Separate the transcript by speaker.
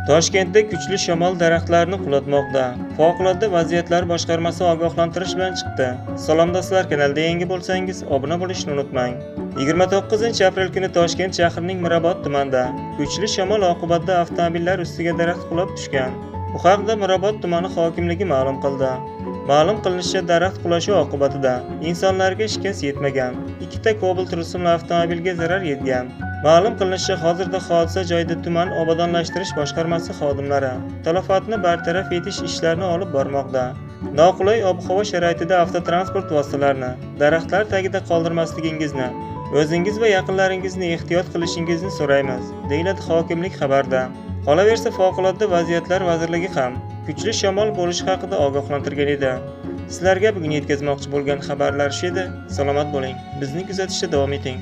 Speaker 1: Toshkentda kuchli shamol daraxtlarni qulatmoqda. Favqulodda vaziyatlar boshqarmasi ogohlantirish bilan chiqdi. Salom do'stlar, kanalda yangi bo'lsangiz, obuna bo'lishni unutmang. 29-aprel kuni Toshkent shahrining Mirobod tumanida kuchli shamol oqibatida avtomobillar ustiga daraxt qulab tushgan. Bu haqda Mirobod tumani hokimligi ma'lum qildi. Ma'lum qilinishicha, daraxt qulashi oqibatida insonlarga shikast yetmagan. Ikkita Cobalt rusumli avtomobilga zarar yetgan. Ma'lum qilinishicha, hozirda hodisa joyida tuman obodonlashtirish boshqarmasi xodimlari talafotni bartaraf etish ishlarini olib bormoqda. Noqulay ob-havo sharoitida avtotransport vositalarini daraxtlar tagida qoldirmasligingizni, o'zingiz va yaqinlaringizni ehtiyot qilishingizni so'raymiz, deyiladi hokimlik xabarida. Qolaversa, Favqulodda vaziyatlar vazirligi ham kuchli shamol bo'lishi haqida ogohlantirgan edi. Sizlarga bugun yetkazmoqchi bo'lgan xabarlar shu edi. Salomat bo'ling. Bizni kuzatishda davom eting.